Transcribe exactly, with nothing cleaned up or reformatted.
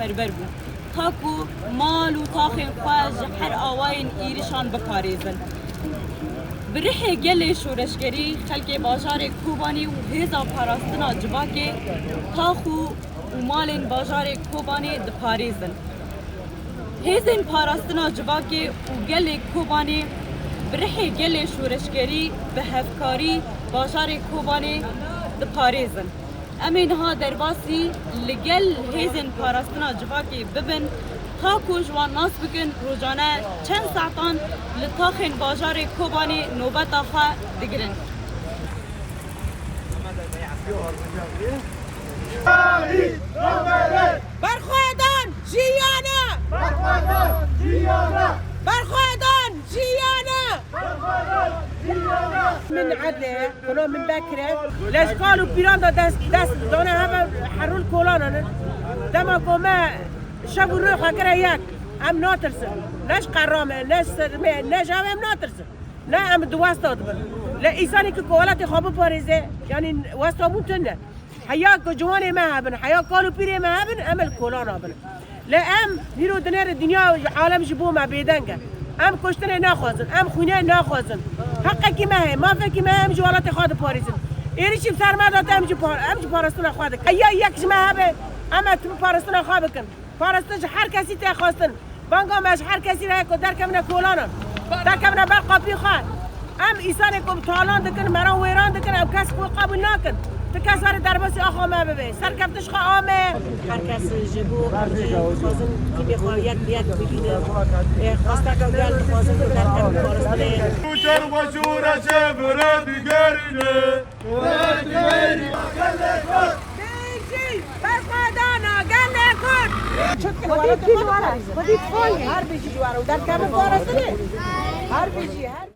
berber bû, ta ku mal û taxên xwe ji her awayên êrişan biparêzin. Bi rihê gelê şoreşgerî xelkê bajarê Kobanê û hêza parastina civakê tax û û malên bajarê Kobanê diparêzin. Hêzên parastina civakê û gelê Kobanê bi rihê gelê şoreşgerî bi hevkarî bajarê Kobanê diparêzin. Em ê niha derbasî li gel hêzên parastina civakê bibin, ta ku ji wan nas bikin rojane çend saetan li taxên bajarê Kobanê nobeta xwe digirin. Berxwedan jiyana! Berxwedan jiyana! Min Edle, xweno min Bekir e. Lej kal û pîran de dest, dest dane heve herûl kolanan in. Dema ku me şev û roj xwe kire yek, em natirsin. Ne ji qera me, ne ji ser me, ne ji hev em natirsin. Ne em di westa dibin. Le îsanê ki ku welatê xwe biparêze, yanî westa bûn tune. Heya ku ciwanê me hebin, heya kal û pîrê me hebin, em li kolana bin. Le em nîro dinêre dinya alem ji bo me bêdeng e. Em kuştinê naxwazin, em xwînê naxwazin. Heqekî me heye, mafekî me heye, em ji welatê xwe diparêzin. Êrişî bi ser me date, em ji par-, em ji parastina xwe dikin. Heya yek ji me hebe, em ê tim parastina xwe bikin. Parastin ji her kesî tê xwestin. Banga me ji her kesî re ye ku derkevine kolanan. Derkevine ber qapî xwe. Em îsanê ku talan dikin, me re wêran dikin, ew kes xwe qebûl nakin. Ti kes were derbasî axa me bibe. Serkeftin ji xwe a me. Her kes ji bo xwe dixwazin tîmê xwe yek bi yek bibînin. Ê, xwesteke gel dixwazin ku derkevin parastinê. Uçar başûra çevre digerîne. Bijî berxwedana gelê Kurd! Xwedî kî li we re, xwedî dixwayê. Her bijî ji we re û derkevin parastinê. Her bijî, her